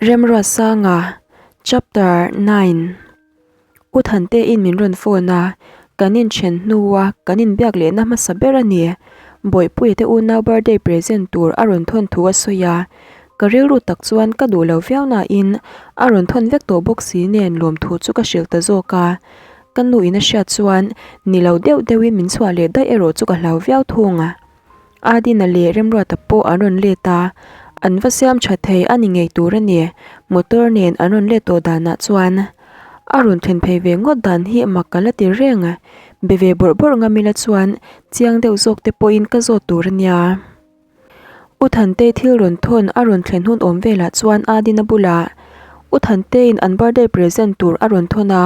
Remruatsanga, Chapter 9 U Thantein min rawn phone a, kan inthen hnua kan inbiak lehna hmasa ber a ni. Bawihpuia te unau birthday present tur a rawn thawn thu a sawi a, ka rilru tak chuan ka duh lo viau nain a rawn thawn vek tawh bawk si nen lawmthu chu ka hrilh ta zawk a. Ka nu in a hriat chuan ni lo deuh deuhin min chhuah leh daih erawh chu ka hlau viau thung a. Adina leh Remruata pawh an rawn let a, an va siam tha thei a ni ngei tur a ni. Motor nen an rawn let tawh danah chuan a rawn thlen phei ve ngawt dan hi mak ka la ti reng a, be ve bawrh bawrh ngam ila chuan chiang deuh zawk te pawhin ka zawt tur a nia. U Thantei thil rawn thawn a rawn thlen hun awm velah chuan Adina bulah U Thanteiin an birthday present tur a rawn thawn a,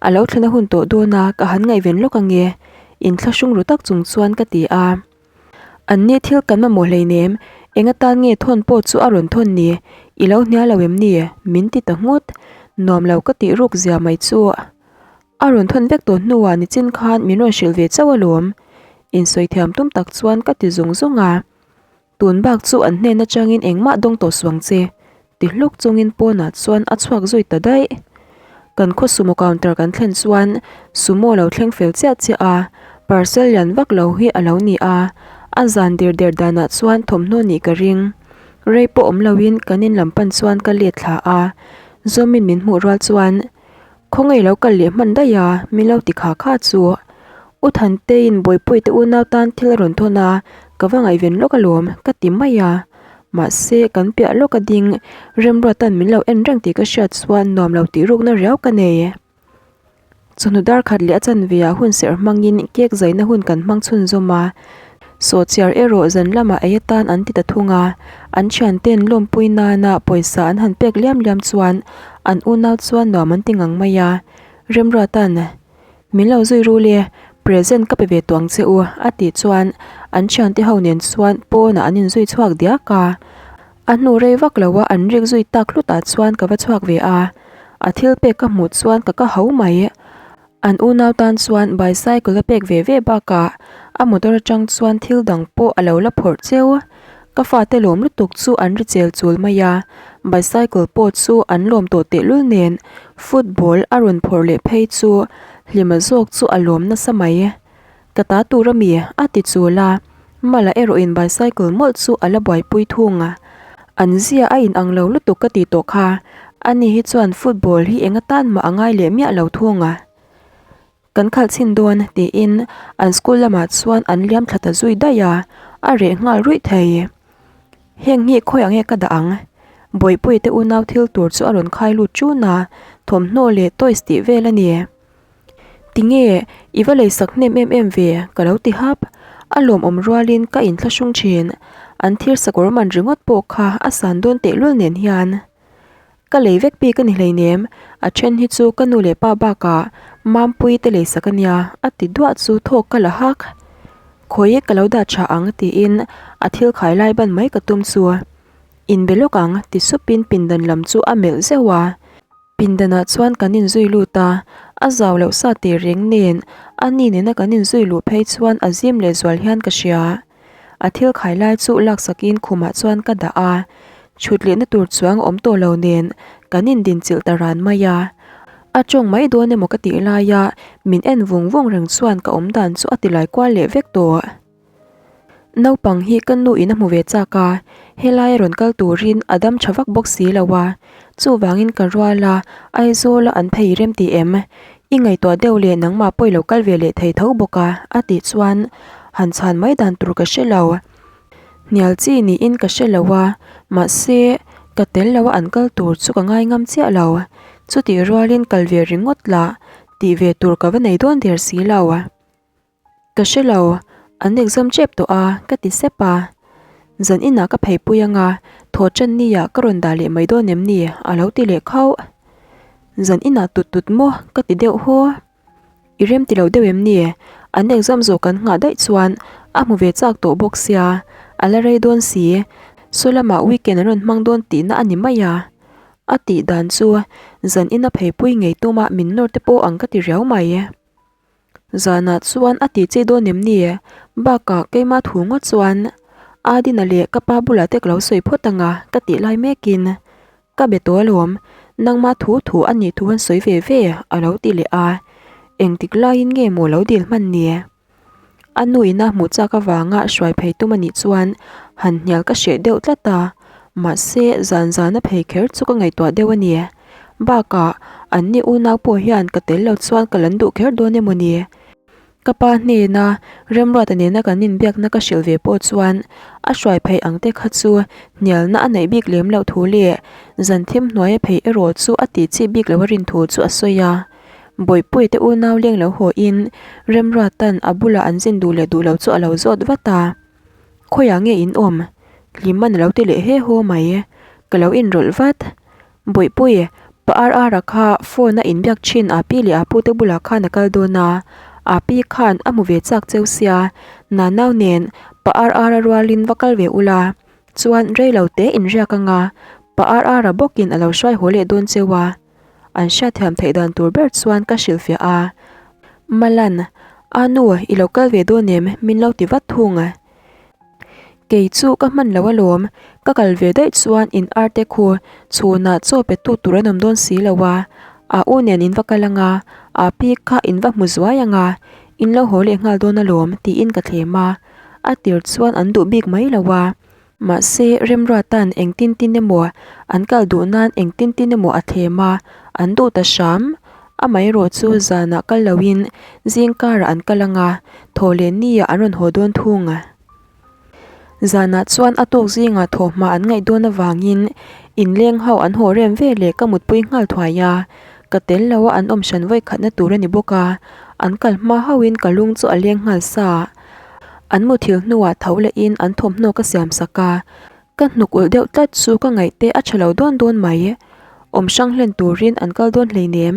a lo thlen a hun tawh dawn a, ka han ngaihven lawk ange. Inthlahrung ru tak chung chuan ka ti a. An ni thil kan mamawh hleinem, eng atan nge thawn pawh chu a rawn thawn ni? I lo hnial lo em ni? Min ti ta nghut. Nuam lo ka tih ruk zia mai chu. A rawn thawn vek tawh hnuah nichin khan min rawn hrilh ve chauh alawm. Insawi thiam tum tak chuan ka ti zung zung a. Tun bak chu an hnen atangin engmah dawng tawh suang che, ti hluk chungin pawnah chuan a chhuak zui ta daih. Kan khaw sumo counter kan thlen chuan sumo lo thleng fel chiah chiah a, parcel lian vak lo hi a lo ni a, a zan dir der danah chuan thawmhnaw nih ka ring. Rei pawh awm loin kan in lam pan chuan ka let thla a, Zawmin min hmuh rual chuan Khawngaih lo kal leh hman daih a, min lo ti kha kha chu. U Thanteiin Bawihpuite unau tan thil a rawn thawn a, ka va ngaihven lawk alawm, ka ti mai a. Mahse, kan piah lawk a ding, Remruata'n min lo en reng tih ka hriat chuan nuam lo tih rukna riau ka nei. Chawhnu dar khat leh a chanve ah hun serh hmangin cake zaina hun kan hmang chhunzawm a. Sawhchiar erawh zan lamah ei atan an ti ta thung a, an thianten lawmpui nana pawisa an han pek liam liam chuan an unau chuan nuam an ti ngang mai a. Remruata'n, Min lo zui rul e, present ka pe ve tawh ang che u, a tih chuan an thiante ho nen chuan pawnah an inzui chhuak diak a. A hnu rei vak lo a an rik zui tak hlutah chuan ka va chhuak ve a, a thil pek ka hmuh chuan ka ka ho mai. An unau tan chuan bicycle a pek ve ve bakah a motor atang chuan thil dang pawh a lo la phawrh cheu. Ka fate lawm lutuk chu an ri chel chul mai a, bicycle pawh chu an lawm tawh tehlul nen football a rawn phawrh leh phei chu hlima zawk chu a lawm nasa mai. Ka ta tur a mi? a ti chul a, Mala erawhin bicycle mawlh chu a la buaipui thung a. An zia a inang lo lutuk ka tih tawh kha, ani hi chuan football hi eng atan mah a ngai leh miah lo thung a. Kan khalh chhin dawn tiin an school lamah chuan an liam thla ta zui daih a, a reh nghal ruih thei. Heng hi khawi ang nge ka dah ang? Bawihpuia te unau thil tur chu a rawn khai lut ṭun a, thawmhnaw leh toys tih vel a ni. Tinge i va leisak hnem em em ve? ka lo ti hap. A lawmawm rualin ka inthlahrung thin. An thir sakawr man ringawt pawh kha a san dawn tehlul nen hian. Ka lei vek bik a ni hleinem, a then hi chu ka nu leh pa bakah Mampui te leisak a nia, a ti duah chu thawk ka la hak. Khawi ka lo dah tha ang tiin a thil khai lai ban mai ka tum chu. Inbe lawk ang ti supin pindan lam chu a melh zeuh a. Pindanah chuan kan inzui lut a, a zau loh sa tih reng nen a ni nena kan inzui luh phei chuan a zim leh zual hian ka hria. A thil khai lai chu laksakin khumah chuan ka dah a, chhut lehna tur chuang awm tawh lo nen kan indinchilh ta ran mai a. A tawng mai dawn emaw ka tih laia min en vung vung reng chuan ka awm dan chu a ti lai kual leh vek tawh. Naupang hi ka nu in a hmu ve chak a, helai a rawn kal turin a dam tha vak bawk si lo a, chuvangin ka rual a, Aizawl a an phei rem tih em? I ngaihtuah deuh leh nangmah pawh i lo kal ve leh thei tho bawk a, a tih chuan han chhan mai dan tur ka hre lo. Hnial chi niin ka hre lo a, mahse ka tel lo a an kal tur chu ka ngai ngam chiah lo. Chutih rualin kal ve ringawt lah tih ve tur ka va nei dawn der si lo. Ka hre lo, an exam tep tawh a, ka ti sep a. Zan inah ka pheipui anga, thaw tan nia ka rawn dah leh mai dawn em ni? a lo ti leh khauh. Zan inah tut tut maw? ka ti deuh haw. I rem ti lo deuh em ni? An exam zawh kan nghah daih chuan a hmu ve chak tawh bawk sia, a la rei dawn si. Saw lamah weekend an rawn hmang dawn tihna a ni mai a. A tih dan chu zan ina pheipui ngei tuma min nawr te pawh ang ka ti riau mai. Zanah chuan a tih che dawn em ni? Bakah keimah thu ngawt chuan Adina leh ka pa bulah te ka lo sawi phawt ang a, ka tih lai mekin. Ka be tawh alawm, nangma thu thu a nih thu an sawi ve ve a lo ti leh a, engtik laiin nge maw lo dil hman ni? A nu ina hmuh chak avanga hruai phei tum a nih chuan han hnial ka hreh deuh tlat a, mahse zan zana phei kher chu ka ngaihtuah deuh a ni. Bakah an ni unau pawh hian ka tel lo chuan ka lan duh kher dawn emaw ni? Ka pa hnena Remruata nena kan inbiakna ka hrilh ve pawh chuan a hruai phei ang te kha chu hnialna a neih bik lem loh thu leh zan thim hnuaia phei erawh chu a tih chih bik loh a rin thu chu a sawi a. Bawihpuia te unau leng lo haw in Remruata'n a bulah an zin duh leh duh lo chu a lo zawt vat a. Khawiah nge in awm? Hliman a lo ti leh he haw mai. Ka lo inrawlh vat. Bawihpui, pa RR-a kha phone a inbiak thin Api leh Apu te bulah khan a kal dawn a, Api khan a hmu ve chak cheu sia, Nanau nen pa RR-a rualin va kal ve ula, chuan rei lo te inriak anga pa RR-a bawkin a lo hruai haw leh dawn cheu a. An hriatthiam theih dan tur ber chuan ka hrilhfiah a, Malan, Anu, i lo kal ve dawn em? min lo ti vat thung. Kei chu ka hman lo alawm, ka kal ve daih chuan in arte khu chhunah chaw pe tu tur an awm dawn si lo a, a u nen in va kal anga, a pi kha in va hmu zuai anga, in lo haw leh nghal dawn alawm tiin ka thlem a, a tir chuan an duh bik mai lo a, mahse Remruata'n engtin tin emaw an kal duh nan engtin tin emaw a thlem a, an duh ta hram. Amaherawh chu zanah kal loin zing karah an kal ang a, thaw leh niah an rawn haw dawn thung. Zanah chuan a tawk zingah thawhhma an ngaih dawn avangin inleng ho an haw rem ve leh ka mutpui nghal thuai a, ka tel lo a an awm hran vawi khatna tur a ni bawk a, an kal hma hauhin ka lung chu a leng nghal sa. An muthilh hnuah tho lehin an thawmhnaw ka siam sak a, Ka hnuk ulh deuh tlat chu ka ngaih te a tha lo dawn dawn mai. Awm hrang hlen turin an kal dawn hleinem,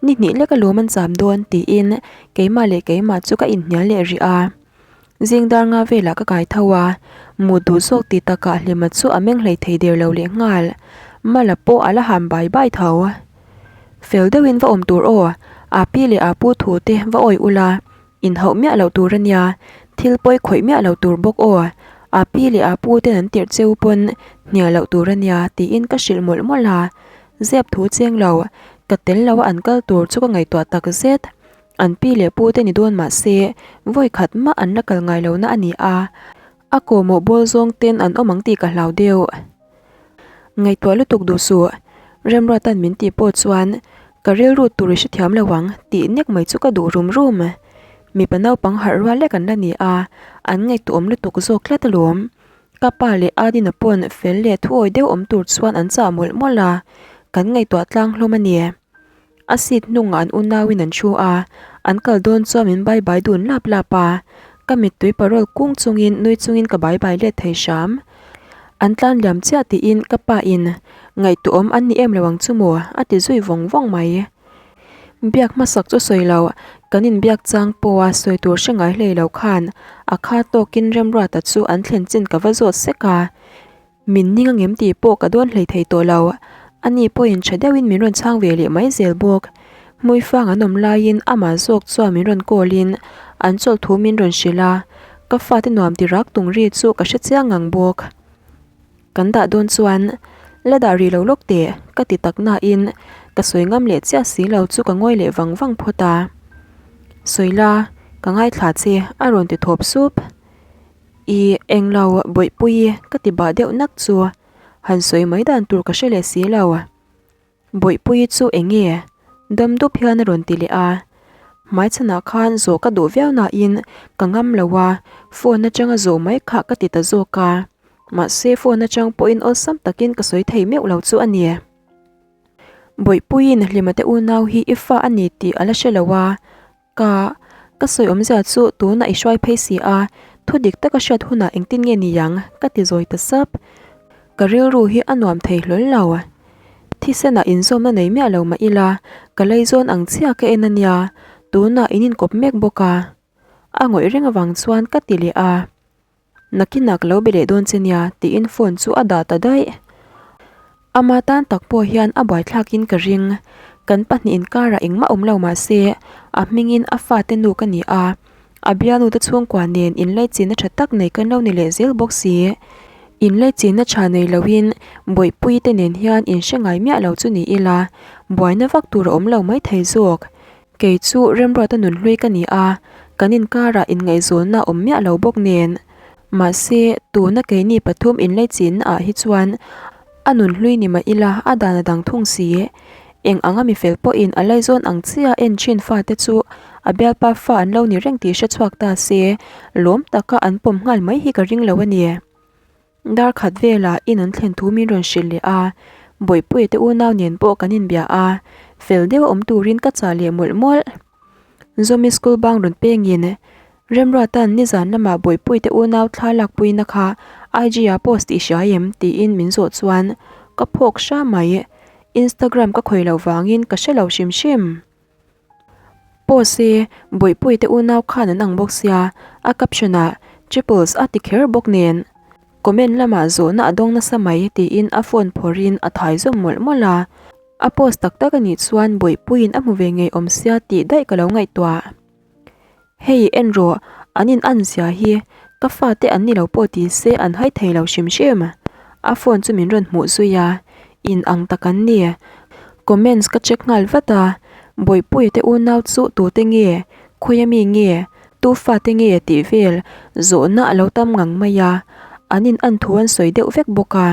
ni hnih lek alawm an cham dawn tiin keimah leh keimah chu ka inhnial leh rih a. Zing dar nga velah ka kai tho a, mut duh zawk ti takah Hlima chu a meng hlei thei der lo leh nghal. Mala pawh a la ham bai bai tho. Fel deuhin va awm tur aw, Api leh Apu thu te va awih ula, Inhauh miah loh tur a nia, thil pawi khawih miah loh tur bawk aw, a pi leh a pu ten an tirh cheu pawn hnial loh tur a nia tiin ka hrilh mawlh mawlh a, zep thu cheng lo, ka tel lo a an kal tur chu ka ngaihtuah tak zet, an pi leh pu te ni dawn mah se vawi khat mah an la kal ngai lo na a ni a, a kawhmawh bawl zawng ten an awm ang tih ka hlau deuh. Ngaihtuah lutuk duh suh, Remruata'n min tih pawh chuan ka rilru tur i hrethiam lo ang tih nek mai chu ka duh rum rum. Mipa naupang harh rual lek an la ni a, an ngaihtuahawm lutuk zawk tlat alawm. Ka pa leh Adina pawn fel leh thuawi deuh awm tur chuan an chah mawlh mawlh a, kan ngaihtuah tlang hlawm a ni. A seat hnungah an unauin an thu a, an kal dawn chuan min bai bai dun lap lap a, ka mittui parawl kung chungin nui chungin ka bai bai let thei hram. An tlan liam chiah tiin ka pa in ngaihtuahawm an ni em lo ang chu maw a ti zui vawng vawng mai. Biak hmasak chu sawi lo, kan inbiak chang pawha sawi tur hre ngai hlei lo khan a kha tawkin Remruata chu an thlen chin ka va zawt sek a. Min ning angem tih pawh ka dawn hlei thei tawh lo. Ani pawhin tha deuhin min rawn chhang ve leh mai zel bawk. Hmuifang an awm laiin amah zawk chuan min rawn call in an chawlh thu min rawn hrilh a, ka fate nuam ti rak tung ri chu ka hre chiang ngang bawk. Kan dah dawn chuan la dah rih lo lawk teh ka ti tak nain ka sawi ngam leh chiah si lo chu ka ngawi leh vang vang phawt a. Sawi la, ka ngaithla che a rawn ti thawp sup. I englo bawihpui ka ti bah deuh nak chu han sawi mai dan tur ka hre leh si lo. Bawihpui chu eng nge? Dam dup hian a rawn ti leh a. Hmaichhanah khan zawh ka duh viau nain ka ngam lo a, phone atanga zawh mai kha ka ti ta zawk a. Mahse phone atang pawhin awlsam takin ka sawi thei meuh lo chu a ni. Bawihpuiin Hlimate unau hi i fa a ni tih a la hre lo a. Ka, ka sawi awmzia chu tunah i hruai phei si a, thu dik taka hriat hunah engtin nge ni ang? ka ti zawi ta sap. Ka rilru hi a nuam thei hlawl lo. Thisenah inzawmna nei miah lo mah ila, ka leizawn ang chiah ka en a nia, tunah in inkawp mek bawk a. A ngawih reng avang chuan ka ti leh a. Nakinah ka lo be leh dawn che nia tiin phone chu a dah ta daih. Ama tan tak pawh hian a buaithlakin ka ring. Kan pahnih inkarah engmah awm lo mah se a hmingin a fate nu ka ni a, a bialnu te chhungkua nen inlaichinna tha tak nei kan lo ni leh zel bawk si. Inlaichinna tha nei loin Bawihpuii te nen hian inhre ngai miah lo chu ni ila, buaina vak tur a awm lo maithei zawk. Kei chu Remruata nunhlui ka ni a, kan inkarah inngaihzawnna a awm miah lo bawk nen. Mahse, tuna keini pathum inlaichinna ah hi chuan a nunhlui ni mah ila a dan a dang thung si. Eng anga mifel pawhin a laizawn ang chiah en thin fate chu a bialpa fa an lo ni reng tih hre chhuak ta se, lawm taka an pawm nghal mai hi ka ring lo a ni. Dar khat velah in an thlen thu min rawn hrilh leh a, Bawihpuia te unau nen pawh kan inbia a, fel deuh a awm turin ka chah leh mawlh mawlh. Zawmi school bang rawn pengin Remruata'n nizan lamah Bawihpuia te unau thla lakpuina kha IG ah post tih hria em? tiin min zawh chuan ka phawk hra mai. Instagram ka khawih loh vangin ka hre lo hrim hrim. Post hi Bawihpuii te unau khan an ang bawk sia, a caption ah Triples a ti kher bawk nen. Comment lamah zawhna a dawng nasa mai tiin a phone phawrhin a thai zawm mawlh mawlh a. A post tak tak a nih chuan Bawihpuiin a hmu ve ngei awm sia tih daih ka lo ngaihtuah. Hei en rawh, an in an zia hi, ka fate an ni lo pawh ti se an hai thei lo hrim hrim. A phone chu min rawn hmuh zui a, in ang tak an ni. Comments ka check nghal vat a, Bawihpuia te unau chu tute nge, khawi ami nge, tu fate nge tih vel zawhna a lo tam ngang mai a, an in an thu an sawi deuh vek bawk a.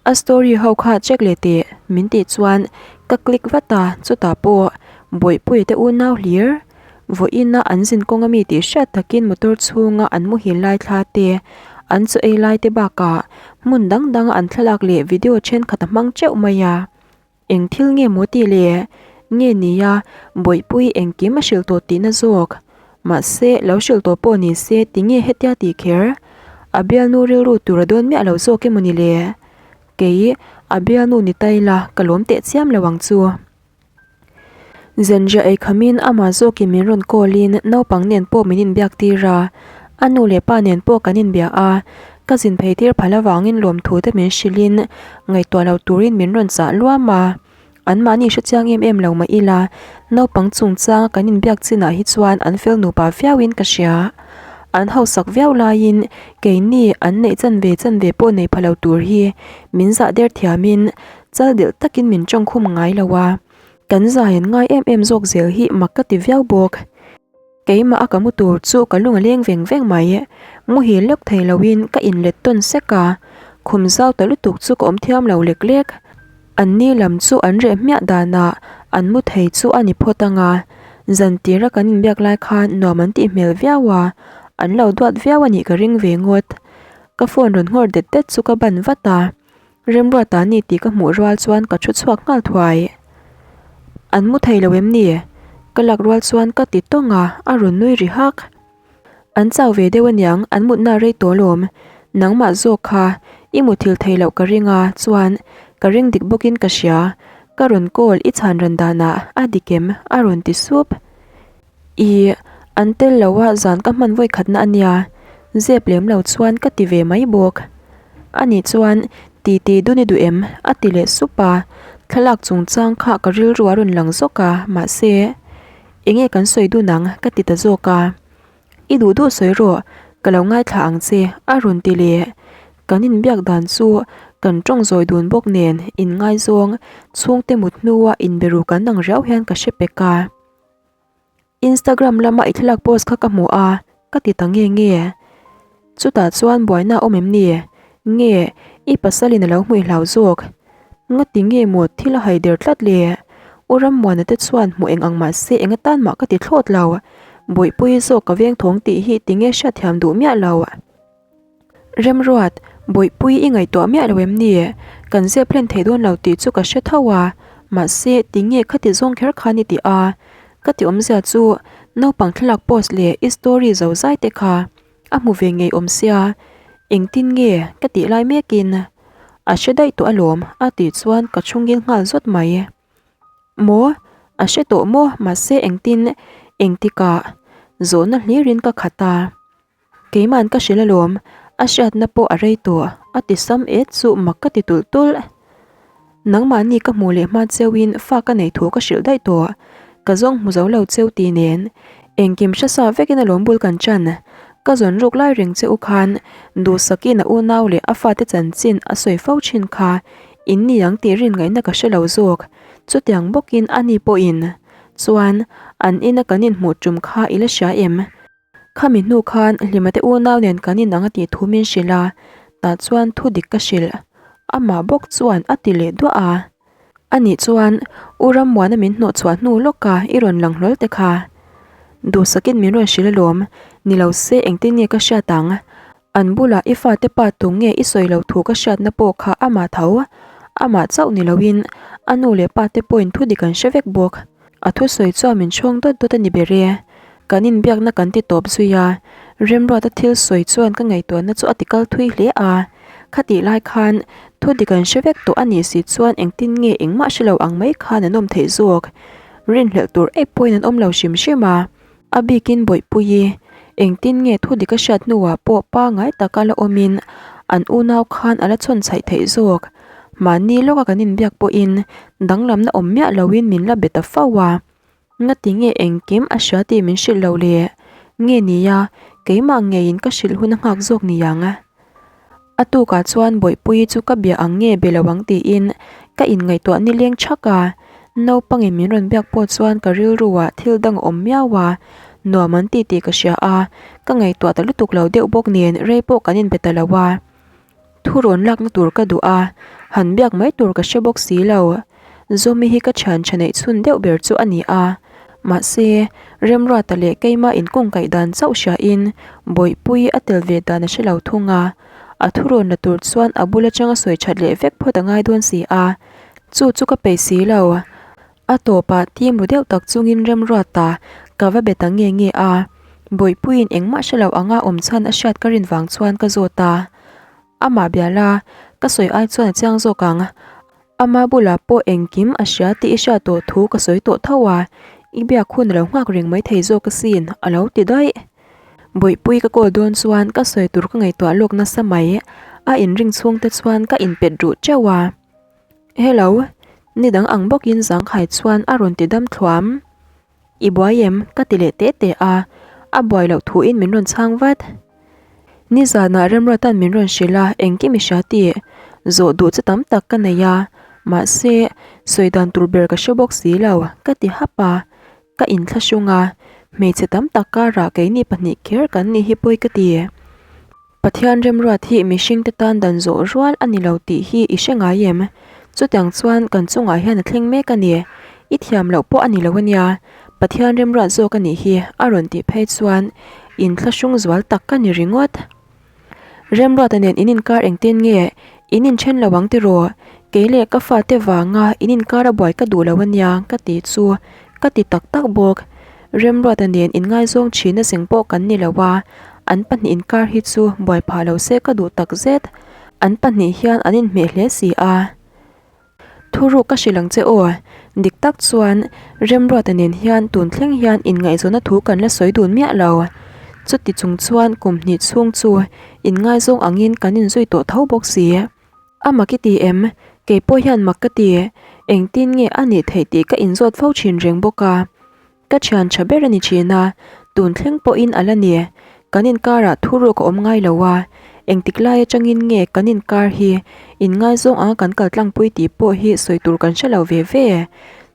A story ho kha check leh teh min tih chuan ka click vat a, chutah pawh Bawihpuia te unau hlir vawiina an zin kawng ami tih hriat takin motor chhunga an muhil lai thla te, an chaw ei lai te bakah hmun dang danga an thlalak leh video thenkhat a hmang teuh mai a. Eng thil nge maw tih le? Nge nia, Bawihpui engkim a hrilh tawh tihna zawk. Mahse, lo hrilh tawh pawh ni se tinge hetia tih kher? A bialnu rilru tur a dawn miah lo zawk emaw ni le? Kei, a bialnu ni ta ila ka lawm teh chiam lo ang chu. Zanriah ei khamin amah zawkin min rawn call in naupang nen pawh min inbiak tir a, a nu leh pa nen pawh kan inbia a, Ka zin phei tir phal avangin lawmthu te min hrilhin ngaihtuah lo turin min rawn chah luam a, anmahni hre chiang em em lo mah ila naupang chungchanga kan inbiak chinah hi chuan an fel nupa viauin ka hria. An hausak viau laiin keini an neih chanve chanve pawh nei pha lo tur hi min zah der thiamin chal delh takin min tawngkhum ngai lo a, kan zai an ngai em em zawk zel hi mak ka ti viau bawk. Keimah a ka mu tur chu ka lung a leng veng veng mai. Muhil lek thei loin ka inlet tawn sek a, khum zau ta lutuk chu ka awm thiam lo lek lek. An ni lam chu an reh hmiah danah an mu thei chu a ni phawt ang a, zan tira kan inbiak lai khan nuam an tih hmel viau a, an lo duat viau a nih ka ring ve ngawt. Ka phone rawn nghawr det det chu ka ban vat a. Remruata ni tih ka hmuh rual chuan ka thu chhuak nghal thuai. An mu thei lo em ni? Ka lak rual chuan ka ti tawng a, a rawn nui ri hak. An chau ve deuh aniang, an mutna rei tawh alawm. Nangmah zawk kha i muthilh thei loh ka ring a, chuan ka ring dik bawkin ka hria. Ka rawn call i chhan ran danah a dik em? A rawn ti sup. Ih, an tel lo a zan ka hman vawi khatna a nia, zep lem lo chuan ka ti ve mai bawk. Ani chuan ti ti dun i duh em? a ti leh sup a, thlalak chungchang kha ka rilru a rawn lang zawk a, mahse enge kan sawi dun ang ka ti ta zawk a. I duh duh sawi rawh, ka lo ngaithla ang che a rawn ti leh. Kan inbiak dan chu kan tawng zawi dun bawk nen inngaizawng chhungte mut hnua inbe ru kan ang riau hian ka hre pek a. Instagram lama i thlalak post kha ka hmu a, ka ti ta nge nge. Chutah chuan buaina a awm em ni? Nge, i pasalin a lo hmuih hlau zawk? Ngati nge maw thil a hai der tlat le? U Rammuana te chuan hmuh eng ang mah se eng atan mah ka ti thlawt lo. Bawihpuii zawk ka veng thawng tih hi tinge hriatthiam duh miah lo. Remruat, Bawihpui i ngaihtuah miah lo em ni? Kan zep hlen thei dawn lo tih chu ka hre tho a, mahse tinge khati zawng kher khan i ti a? Ka ti awmzia chu naupang thlalak post leh i story zo zai te kha a hmu ve ngei awm sia, engtin nge ka tih lai mekin a hre daih tawh alawm a tih chuan ka chhungil nghal zawt mai. Maw? A hre tawh maw? Mahse engtin engtikah zawhna hlirin ka khat a. Keima'n ka hrilh alawm, a hriatna pawh a rei tawh, a ti sam et chu mak ka ti tulh tulh. Nangmahni ka hmuh leh hma cheuhin fa ka nei thu ka hrilh daih tawh, ka zawng hmu zo lo cheu ti nen. Engkim hre sa vekin alawm bul kan chan. Ka zawn ruk lai reng che u khan Duhsakin a unau leh a fate chanchin a sawi fo thin kha in ni ang tih rin ngaihna ka hre lo zawk. Chutiang bawkin a ni pawhin chuan an ina kan inhmuh tum kha i la hria em? Khami hnu khan Hlima te unau nen kan inang a tih thu min hrilh a, tah chuan thu dik ka hrilh. Amah bawk chuan a ti leh duah a. Anih chuan U Rammuana min hnawh chhuah hnu lawka i rawn lang hlawl te kha. Duhsakin min rawn hrilh alawm, ni lo se engtin nge ka hriat ang? An bulah i fate pa tung nge i sawi lo thu ka hriatna pawh kha amah tho, amah chauh ni loin a nu leh pa te pawhin thu dik an hre vek bawk. A thusawi chuan min chhawng dawt dawt a ni ber e. Kan inbiakna kan ti tawp zui a, Remruata thil sawi chuan ka ngaihtuahna chu a ti kal thui hle a. Khatih lai khan thu dik an hre vek tawh a nih si chuan engtin nge engmah hre lo ang mai khan an awm theih zawk. Rinhlelh tur eih pawhin an awm lo hrim hrim a. A bikin Bawihpuii, engtin nge thu dik a hriat hnuah pawh pangai taka la awmin an unau khan a la chhawn chhaih theih zawk. Mahni lawka kan inbiak pawhin danglamna awm miah loin min la be ta fo a. Ngati nge engkim a hria tih min hrilh lo le? Nge nia, keimah ngeiin ka hrilh hun a nghak zawk niang? A tukah chuan Bawihpuii chu ka bia ang nge be lo ang tiin ka inngaihtuah nileng thak a, naupangin min rawn biak pawh chuan ka rilruah thil dang a awm miau a, nuam an ti tih ka hria a, ka ngaihtuah ta lutuk lo deuh bawk nen rei pawh kan inbe ta lo a. Thu rawn lakna tur ka duh a, han biak mai tur ka hre bawk si lo. Zawmi hi ka thian tha neih chhun deuh ber chu a ni a, mahse, Remruata leh keima inkawngkaih dan chauh hriain Bawihpuii a tel ve dan a hre lo thung a, a thurawn la tur chuan a bul atanga sawi that leh vek phawt a ngai dawn si a, chu chu ka peih si lo. A tawpah tim ru deuh tak chungin Remruata ka va be ta nge nge a, Bawihpuiin engmah hre lo anga awm chhan a hriat ka rin vang chuan ka zawt a, amah bia la, ka sawi ai chuan a chiang zawk ang. Ama bulah pawh engkim a hria tih i hriat tawh thu ka sawi tawh tho a, i biak hun a lo nghak reng mai thei zawk asin, a lo ti daih. Bawihpui ka call dawn chuan ka sawi tur ka ngaihtuah lawk nasa mai, a inring chhung te chuan ka inpet ruh teuh a. Hello, nidang ang bawkin zangkhai chuan a rawn ti dam thluam. I buai em? ka ti leh teh teh a, a buai loh thuin min rawn chhang vat. Nizanah Remruata'n min rawn hrilh a, engkim i hria tih zawh duh chu tam tak ka nei a, mahse, sawi dan tur ber ka hre bawk si lo, ka ti hap a, ka inthlahrung a, hmeichhe tam tak karah keini pahnih kher kan nih hi pawi ka ti. Pathian remruat hi mihringte tan dan zawh rual a ni lo tih hi i hre ngai em? Chutiang chuan kan chungah hian a thleng mek a ni. I thiam loh pawh a ni lo a nia. Pathian remruat zawk a nih hi a rawn tih phei chuan inthlahrung zual tak ka ni ringawt. Remruata nen in inkar engtin nge? In inthen lo ang tiraw? Kei leh ka fate vanga in inkar a buai ka duh lo a nia ka ti chu ka ti tak tak bawk. Remruata nen inngaizawng thin a zeng pawh kan ni lo a, an pahnih inkar hi chu buai phah lo se ka duh tak zet. An pahnih hian an inhmeh hle si a. Thuruk ka hrilh ang che aw, dik tak chuan Remruata nen hian tun thleng hian inngaihzawnna thu kan la sawi dun miah lo. Chuti chung chuan kum hnih chhung chu inngaizawng angin kan inzui tawh tho bawk si. A mak i ti em? Kei pawh hian mak ka ti. Engtin nge a nih theih tih ka inzawt fo thin reng bawk a. Ka thian tha ber a ni thin a, tun thleng pawhin a la ni. Kan inkarah thuruk a awm ngai lo a, engtik lai atangin nge kan inkar hi inngaizawng anga kan kal tlangpui tih pawh hi sawi tur kan hre lo ve ve.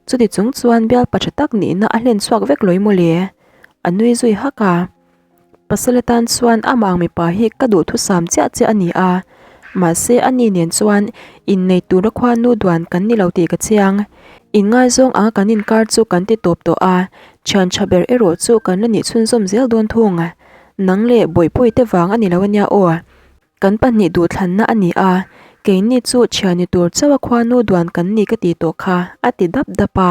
Chuti chung chuan bialpa tha tak nihna a hlen chhuak vek lawi mawle. A nui zui hak a. Pasal atan chuan amah ang mipa hi ka duhthusam chiah chiah a ni a, mahse ani nen chuan innei tura khuanu duan kan ni lo tih ka chiang. Inngaizawng anga kan inkar chu kan ti tawp tawh a, thian tha ber erawh chu kan la nih chhunzawm zel dawn thung. Nang leh Bawihpuii te vang a ni lo ania aw. Kan pahnih duhthlanna a ni a, keini chu thiani tur chauha khuanu duan kan ni ka ti tawh kha, a ti dap dap a.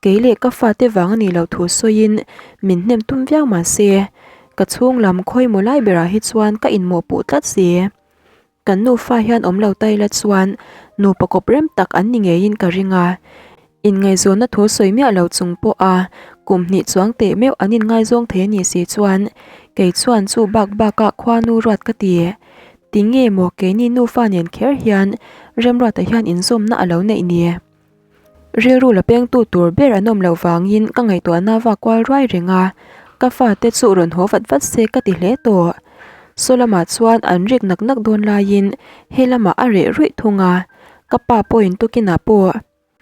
Kei leh ka fate vang a nih loh thu sawiin min hnem tum viau mah se, ka chhung lam khawimaw lai berah hi chuan ka inmawhpuh tlat si. Kan nufa hian awm lo ta ila chuan nupa kawp rem tak an ni ngeiin ka ring a. Inngaihzawnna thu sawi miah lo chung pawha kum hnih chuang teh meuh an inngaizawng thei a nih si chuan kei chuan chu bak bakah khuanu ruat ka ti. Tinge maw keini nufa nen kher hian Remruata hian inzawmna a lo neih ni? Rilru la pengtu tur ber an awm loh vangin ka ngaihtuahna vak kual ruai reng a. Ka fate chu rawn haw vat vat se ka ti hle tawh. Saw lamah chuan an rik nak nak dawn laiin he lamah a reh ruih thung a, ka pa pawhin tukinah pawh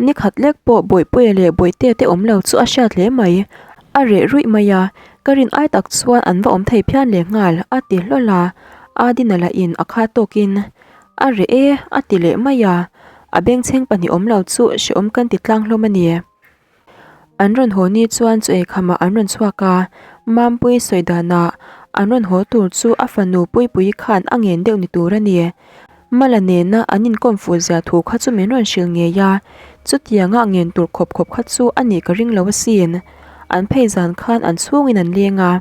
Ni khat lek pawh Bawihpuia leh Bawihtea te awm lo chu a hriat hle mai. A reh ruih mai a, ka rin ai tak chuan an va awm thei phian leh nghal, a ti hlawl a. Adina lah in a kha tawkin, A reh e, a ti leh mai a. A bengchheng pahnih awm lo chu hrehawm kan ti tlang hlawm a ni. An rawn haw ni chuan chu eikhamah an rawn chhuak a, Mampuii sawi danah an rawn haw tur chu a fanu Puipuii khan a ngen deuh ni tur a ni. Mala nena an inkawm fuh zia thu kha chu min rawn hrilh ngei a, chutianga ngen tur khawp khawp kha chu a nih ka ring lo asin. An phei zan khan an chhungin an leng a,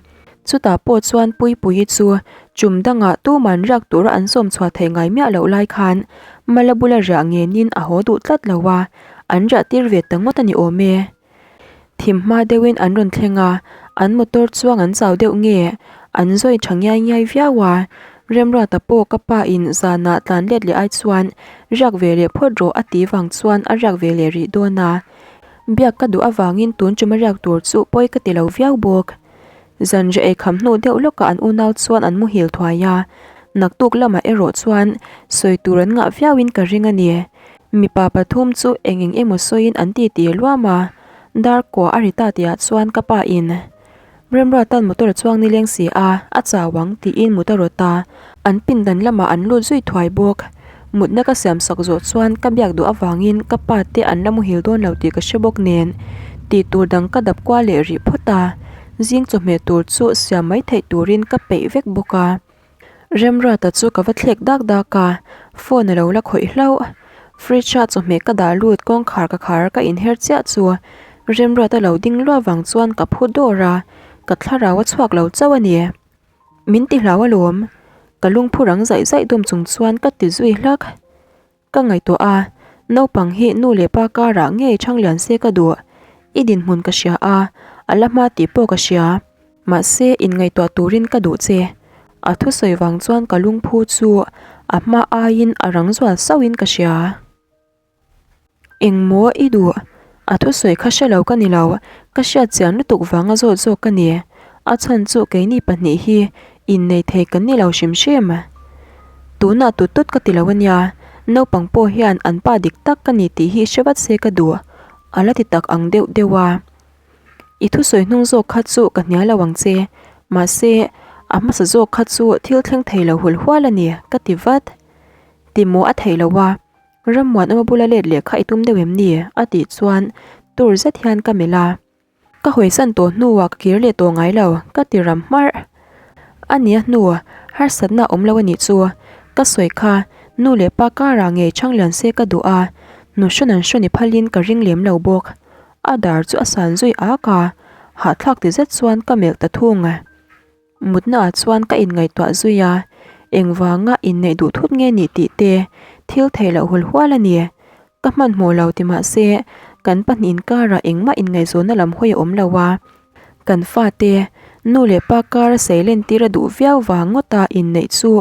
chutah pawh chuan Puipuii chu chum dangah tuman riak tura an sawm chhuah theih ngai miah loh lai khan Mala bula riah ngenin a haw duh tlat lo a. An riah tir ve ta ngawt a ni awm e. Thim hma deuhin an rawn thleng a, an motor chuang an chau deuh nge? An zawi tha ngiai ngiai viau a. Remruata pawh ka pa in zanah tlan let leh ai chuan riak ve leh phawt rawh a ti vang chuan a riak ve leh rih dawn a. Biak ka duh avangin tun ṭuma riak tur chu pawi ka ti lo viau bawk. Zanriah ei kham hnu deuh lawkah an unau chuan an muhil thuai a, naktuk lamah erawh chuan sawi tur an ngah viauin ka ring a ni. Mipa pathum chu eng eng emaw sawiin an ti ti luam a, dar kua a ri ta tihah chuan ka pa in Remruata'n motor a chuang nileng si a, a chau ang tiin mut a rawt a, an pindan lamah an lut zui thuai bawk. Mutna ka siam sak zawh chuan ka biak duh avangin ka pa te an la muhil dawn lo tih ka hre bawk nen tih tur dang ka dap kual leh rih phawt a, zing chawhmeh tur chu siam mai theih turin ka peih vek bawk a. Remruata chu ka va thlek dak dak a, phone a lo la khawih hlauh. Fridge a chawhmeh ka dah lut kawngkhar ka khar ka inher chiah chu Remruata lo ding luah vang chuan ka phu dawr a, ka thlarau a chhuak lo chauh a ni. Min ti hlau alawm, ka lungphu rang zaih zaih dawm chung chuan ka ti zui hlak. Ka ngaihtuah a, naupang hi nu leh pa karah ngei chhang lian se ka duh. I dinhmun ka hria a, a la hma tih pawh ka hria. Mahse, inngaihtuah turin ka duh che. A thusawi vang chuan ka lungphu chu a hma aiin a rang zual sauhin ka hria. Engmaw i duh? A thusawi kha hre lo ka ni lo, ka hriat chian lutuk vanga zawt zawk ka ni. A chhan chu keini pahnih hi innei thei kan ni lo hrim hrim. Tunah tut tut ka ti lo ania, naupang pawh hian an pa dik tak ka ni tih hi hre vat se ka duh, a la ti tak ang deuh deuh a. I thusawi hnung zawk kha chu ka hnial lo ang che, mahse a hmasa zawk kha chu thil thleng thei lo hul hual a ni, ka ti vat. Timaw a theih lo a. Rammuanawma bula let leh kha i tum deuh em ni? a tih chuan tur zet hian ka melh a. Ka hawisan tawh hnuah ka kir leh tawh ngai lo, ka ti ram hmarh. A nia hnu, harsatna a awm lo a nih chu. Ka sawi kha, nu leh pa karah ngei chhang lian se ka duh a, nu hrawn an hrawn i phalin ka ring lem lo bawk. A dar chu a san zui ak a, hahthlak ti zet chuan ka melh ta thung. Mutnaah chuan ka inngaihtuah zui a, engvanga inneih duh thut nge nih tih te thil theih loh hul hual a ni. Ka hmanhmawh lo ti mah se, kan pahnih inkarah engmah inngaihzawnna lam hawi a awm lo a. Kan fate, nu leh pa kara sei lentir a duh viau vang ngawta inneih chu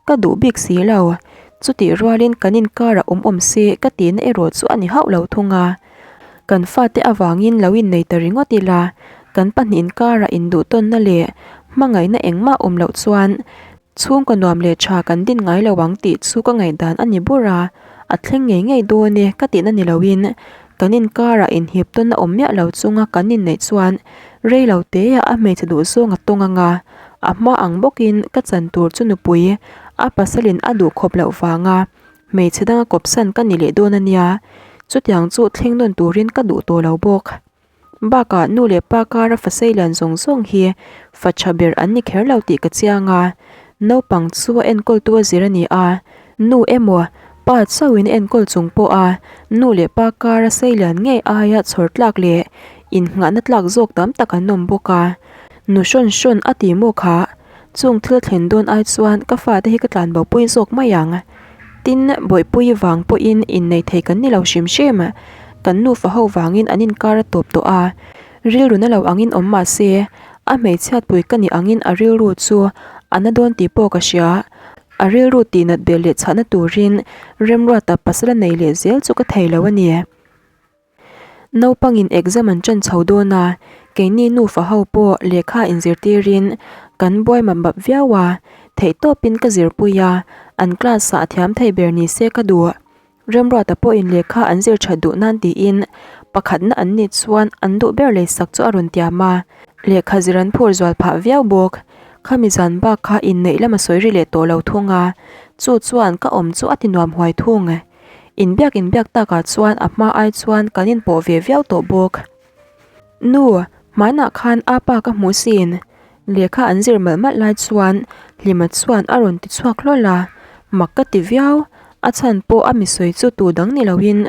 ka duh bik si lo. Chutih rualin kan inkarah awm awm se ka tihna erawh chu a ni hauh lo thung a. Kan fate avangin lo innei ta ringawt ila, kan pahnih inkarah induhtawnna leh hmangaihna engmah awm loh chuan chhungkaw nuam leh tha kan din ngai lo ang tih chu ka ngaihdan a ni bur a, a thleng ngei ngei dawn e ka tihna ni loin kan inkarah inhiptawnna awm miah lo chunga kan inneih chuan rei lo teah a hmeichhe duh zawng a tawng ang a, a hma ang bawkin ka chan tur chu nupui a pasalin a duh khawp loh vanga Hmeichhe danga kawpsan ka ni leh dawn a nia, chutiang chu thleng nawn turin ka duh tawh lo bawk. Bakah nu leh pa kara fa seilian zawng zawng hi fa tha ber an ni kher lo tih ka chiang a, naupang chu a enkawltu a zir a ni a, nu emaw pa chauhin a enkawl chung pawha nu leh pa kara seilian ngei aia chhawr tlak leh innghahna tlak zawk tam tak an awm bawk a, nu hrawn hrawn a ti maw kha. Chung thil thlen dawn ai chuan ka fate hi ka tlan bo pui zawk mai ang. Tin, Bawihpui vang pawhin innei thei kan ni lo hrim hrim. Kan nufa ho vangin an inkar a tawp tawh a, rilru na lo angin awm mah se, a hmeichhiatpui ka nih angin a rilru chu a na dawn tih pawh ka hria. A rilru tihnat belh leh chhahna turin Remruata pasal a nei leh zel chu ka thei lo a ni. Naupangin exam an ṭan chho dawn a, keini nufa ho pawh lehkha inzirtirin kan buai map map viau a, theihtawpin ka zirpui a, an class ah a thiam thei ber ni se ka duh. Remruata pawhin lehkha an zir that duh nan tiin pakhatna an nih chuan an duh ber leisak chu a rawn tiam a, lehkha zir an phur zual phah viau bawk. Khami zan bak kha inneih lam a sawi ri leh tawh lo thung a, chu chuan ka awm chu a ti nuam huai thung. Inbiak inbiak takah chuan a hma ai chuan kan inpawh ve viau tawh bawk. Nu, hmanah khan apa ka hmuh sin. Lehkha an zir malh malh lai chuan Hlima chuan a rawn ti chhuak hlawl a, mak ka ti viau. A chhan pawh a mi sawi chu tu dang ni loin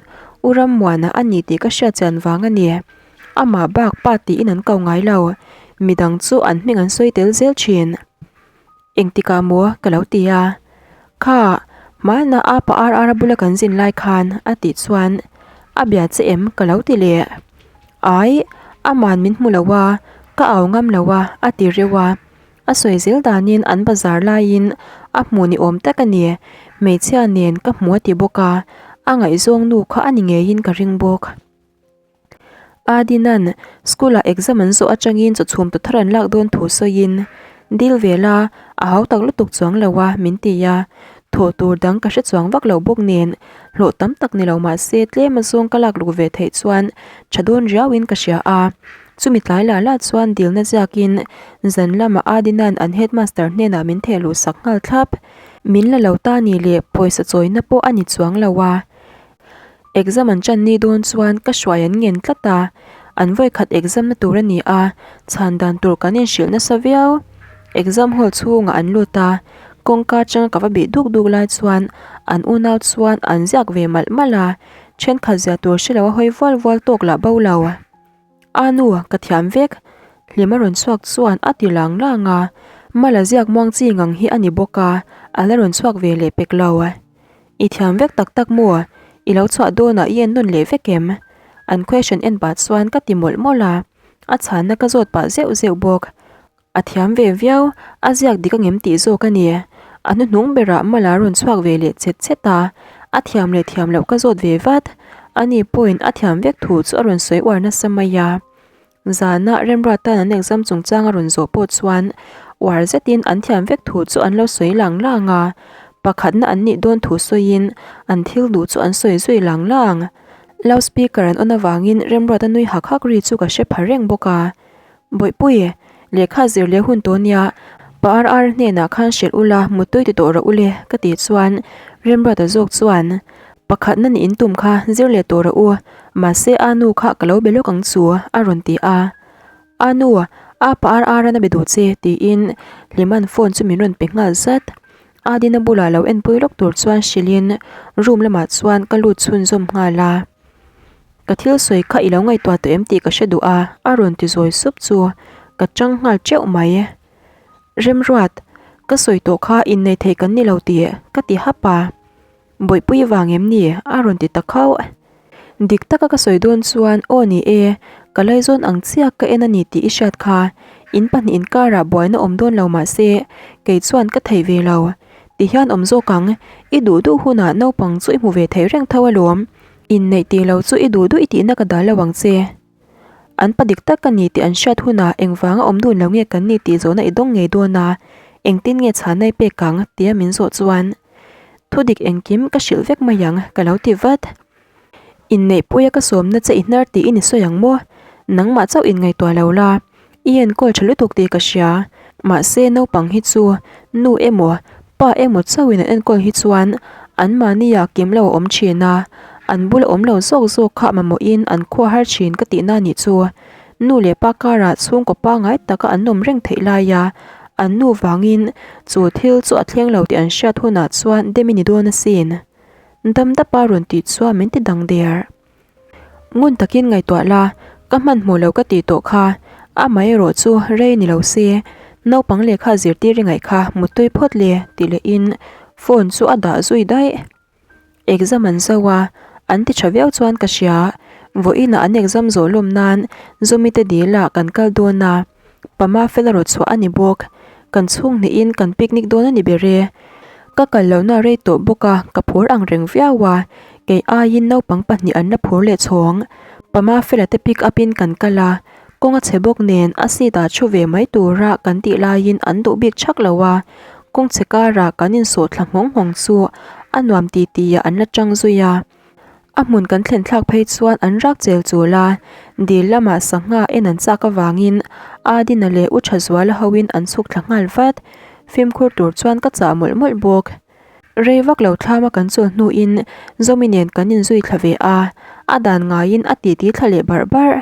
U Rammuana a ni tih ka hriat chian vang a ni. Amah bak pa tiin an ko ngai lo, midang chu an hming an sawi tel zel thin. Engtikah maw? ka lo ti a. Kha, hmana a pa ar ara bula kan zin lai khan a tih chuan a bia che em ka lo ti leh. Ai, aman min hmu lo a, ka au ngam lo a, a ti reuh a. A sawi zel danin an bazar laiin a hmuh ni awm tak a ni. Hmeichhia nen ka hmu a ti bawk a, a ngaihzawng nu kha a ni ngeiin ka ring bawk. Adinan school-ah exam an zawh atangin chawchhum tu thar an lak dawn thu sawiin dil ve la a hau tak lutuk chuang lo a min ti a, thawh tur dang ka hre chuang vak lo bawk nen hlawh tam tak ni lo mah se tlem azawng ka lak luk ve theih chuan tha dawn riauin ka hria a, chumi tlai lah lah chuan dilna ziakin zan lamah Adinan an headmaster hnenah min theh luh sak nghal thlap, min la lo ta ni leh pawisa chawina pawh a ni chuang lo a. Exam an ṭan ni dawn chuan ka hruai an ngen tlat a, an vawikhat exam na tur a ni a, chhan dan tur kan inhrilh nasa viau. Exam hall chhungah an lut a, kawngka atanga ka va bih duk duk lai chuan an unau chuan an ziak ve malh malh a, thenkhat zia tur hre lo a hawi vual vual tawk lah bo lo. A nu, ka thiam vek. Hlima rawn chhuak chuan a ti lang lang a, Mala ziak muang chi ngang hi a ni bawk a, a la rawn chhuak ve leh pek lo. I thiam vek tak tak maw? I lo chhuah dawnah i en nawn leh vek em? An question en pah chuan ka ti mawlh mawlh a, a chhanna ka zawt pah zeuh zeuh bawk. A thiam ve viau, a ziak dik angem tih zawk a ni. A hnuhnung berah Mala rawn chhuak ve leh chet chet a, a thiam leh thiam loh ka zawt ve vat. Ani pawhin a thiam vek thu chu a rawn sawi uar nasa mai a. Zana Remruata'n an exam chungchang a rawn zawh pawh chuan uar zetin an thiam vek thu chu an lo sawi lang lang a, pakhatna an nih dawn thu sawiin an thil duh chu an sawi zui lang lang. Loudspeaker an on avangin Remruata nui hak hak ri chu ka hre pha reng bawk a. Bawihpui, lehkha zir leh hun tawh nia, pa RR hnenah khan hrilh ula muttui ti tawh rawh ule ka tih chuan Remruata zawk chuan Pakhatna nih in tum kha zir leh tawh rawh u, mahse a nu kha ka lo be lawk ang chu a rawn ti a. A nu, a pa RR an a be duh che tiin Hlima'n phone chu min rawn pe nghal zat. Adina bulah lo enpui lawk tur chuan hrilhin room lamah chuan ka lut chhunzawm nghal a. Ka thil sawi kha i lo ngaihtuah tawh em tih ka hre duh a, a rawn ti zawi sup chu ka chang nghal teuh mai. Remruat, ka sawi tawh kha innei thei kan ni lo tih ka ti hap a. Bawihpui vang em ni? a rawn ti ta khauh. Dik taka ka sawi dawn chuan aw ni e, ka laizawn ang chiah ka en a ni tih i hriat kha. In pahnih inkarah buaina awm dawn lo mah se, kei chuan ka thei ve lo. Tihian awm zawk ang, i duh duh hunah naupang chu i hmu ve thei reng tho alawm. Inneih tih lo chu i duh duh i tihna ka dal lo ang che. An pa dik tak ka ni tih an hriat hunah engvanga awm dun lo nge kan ni tih zawhna i dawng ngei dawn a, engtin nge chhanna i pek ang? tia min zawh chuan thu dik engkim ka hrilh vek mai ang ka lo ti vat. Inneihpuia ka sawmna che i hnar tiin i sawi ang maw? Nangmah chauh inngaihtuah lo la. I enkawl tha lutuk tih ka hria, mahse naupang hi chu nu emaw pa emaw chauhin an enkawl hi chuan anmahniah kim lo a awm thin a, an bula awm lo zawk zawk kha mamawhin an khua har thin ka tihna nih chu. Nu leh pa karah chhungkaw pangngai taka an awm reng theih laia an nu vangin chu thil chu a thleng lo tih an hriat hunah chuan dem i ni dawn asin. Dam dapa rawn tih chuan min ti dang der. Ngun takin ngaihtuah la, ka hmanhmawh lo ka tih tawh kha, amaherawh chu rei ni lo se, naupang lehkha zirtir i ngaih kha muttui phawt le ti lehin phone chu a dah zui daih. Exam an zo a, an ti tha viau chuan ka hria, vawiinah an exam zawh lawm nan Zumite dil ah kan kal dawn a, Pama fel a rawt chhuah a ni bawk. Kan chhung hnihin kan picnic dawn a ni ber e. Ka kal lohna a rei tawh bawk a, ka phur ang reng viau a, kei aiin naupang pahnih an la phur leh chhawng. Pama Fela te pick up in kan kal a, kawng a chhe bawk nen a seat ah thu ve mai tura kan tih laiin an duh bik thak lo a, kawng chhe karah kan insawh thla nghawng nghawng chu a nuam ti ti ah an la tang zui a. A hmun kan thlen thlak phei chuan an rak chel chul a, dil lamah sangha en an chak avangin Adina leh U Thazuala hoin an chhuk thla nghal vat. Fimkhur tur chuan ka chah mawlh mawlh bawk. Rei vak lo thlama kan chawl hnuin Zawmi nen kan inzui thla ve a, a dan ngaiin a titi thla leh barh barh.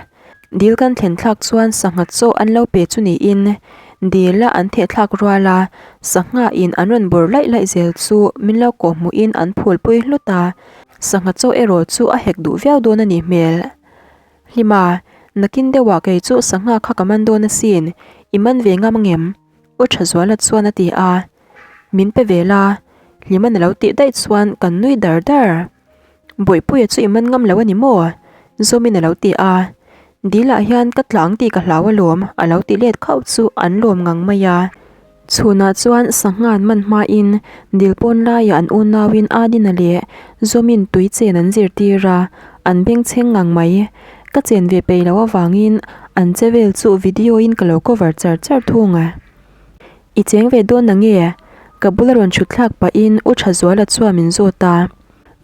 Dil kan thlen thlak chuan sangha chaw an lo pe chu niin dila an theh thlak rual a, sangha in an rawn bawr laih laih zel chu min lo kawh hmuhin an phulpui hlut a, sangha chaw erawh chu a hek duh viau dawn a nih hmel. Hlima, nakin deuhah kei chu sangha kha ka man dawn asin, i man ve ngam angem? U Thazuala chuan a ti a. Min pe ve la, Hliman a lo tih daih chuan kan nui dar dar. Bawihpuia chu i man ngam lo a ni maw? Zawmin a lo ti a. Dilah hian ka tla ang tih ka hlau alawm a lo ti let khauh chu an lawm ngang mai a. Chhunah chuan sangha an man hmain dil pawn laiah an unauin Adina leh Zawmin tui chen an zirtir a, an bengchheng ngang mai. Ka chen ve peih loh avangin an che vel chu video in ka lo cover char char thung a. I cheng ve dawn na nge? Ka bula rawn chhut thlak pahin U Thazuala chuan min zawt a.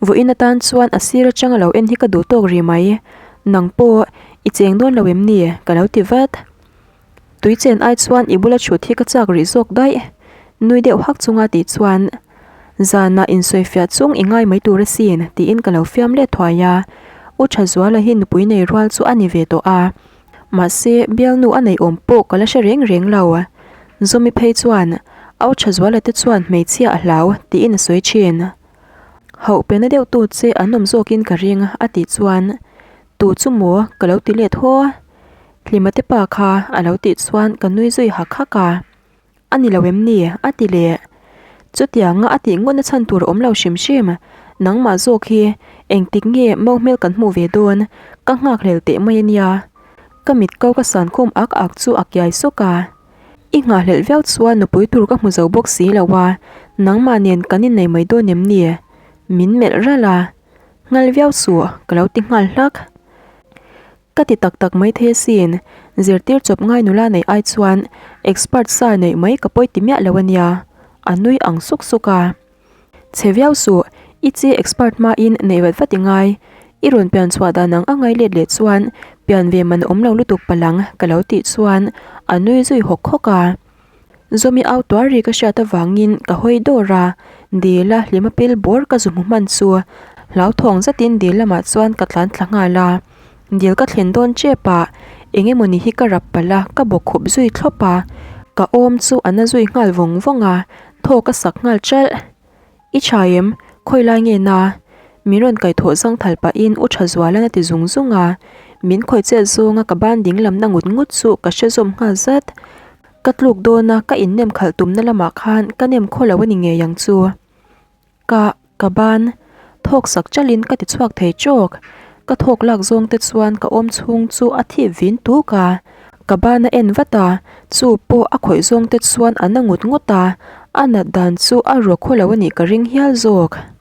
Vawiin atan chuan a sir atanga lo en hi ka duh tawk rih mai. Nang pawh i cheng dawn lo em ni? Ka lo ti vat. Tui chen ai chuan i bula chhut hi ka chak rih zawk daih. Nui deuh hak chunga tih chuan Zanah insawifiah chung i ngai mai tur asin tiin ka lo fiam let thuai a. U Thazuala hi nupui nei rual chu a ni ve tawh a. Mahse, bialnu a neih awm pawh ka la hre reng reng lo. Zawmi phei chuan, Au Thazuala te chuan hmeichhia a hlau, tiin a sawi thin. Hauh pe na deuh tu che an awm zawkin ka ring, a tih chuan, Tu chu maw? ka lo ti let haw. Hlima te pa kha, a lo tih chuan ka nui zui hak hak a. A ni lo em ni? a ti leh. Chutianga a tih ngawtna chhan tur a awm lo hrim hrim. Nangmah zawk hi engtik nge mau hmel kan hmuh ve dawn? Ka nghakhlel teh mai a nia. Ka mit ko ka san khum ak ak chu a kiai sawk a. I nghahhlelh viau chuan nupui tur ka hmu zo bawk si lo a, nangmah nen kan innei mai dawn em ni? Min melh ralh a. Nghal viau suh, ka lo ti nghal hlak. Ka ti tak tak mai thei asin, zirtir chawp ngai nula neih ai chuan expert sa neih mai ka pawi ti miah lo ania, a nui ang suk suk a. Chhe viau suh, i chi expert hmain neih vat vat i ngai, i rawn pian chhuah dan ang a ngai let leh chuan pian ve man awm lo lutuk palang ka lo tih chuan a nui zui hawk hawk a. Zawmi au tuar ri ka hriat avangin ka hawi dawr a, dil a hlima pil bawr ka zu hmu hman chu hlauthawng zatin dil lamah chuan ka tlan thla nghal a. Dil ka thlen dawn tep a, eng emawni hi ka rap palh a, ka bawk khup zui thlawp a, ka awm chu a na zui nghal vawng vawng a, thaw ka sak nghal ṭalh. I tha em? Khawi lai nge na? Min rawn kaihthawh zang thal pahin U Thazualan a ti zung zung a, min khawih chet zawnga ka ban ding lamna ngut ngut chu ka hre zawm nghal zat. Ka tluk dawna ka innem khalh tumna lamah khan ka nem khaw lo a ni ngei ang chu. Ka, ka ban thawk sak chalin ka ti chhuak thei tawk. Ka thawk lak zawng te chuan ka awm chhung chu a thip vin tuk a. Ka ban a en vat a, chu pawh a khawih zawng te chuan a na ngut ngut a, a nat dan chu a rawk khaw lo a nih ka ring hial zawk.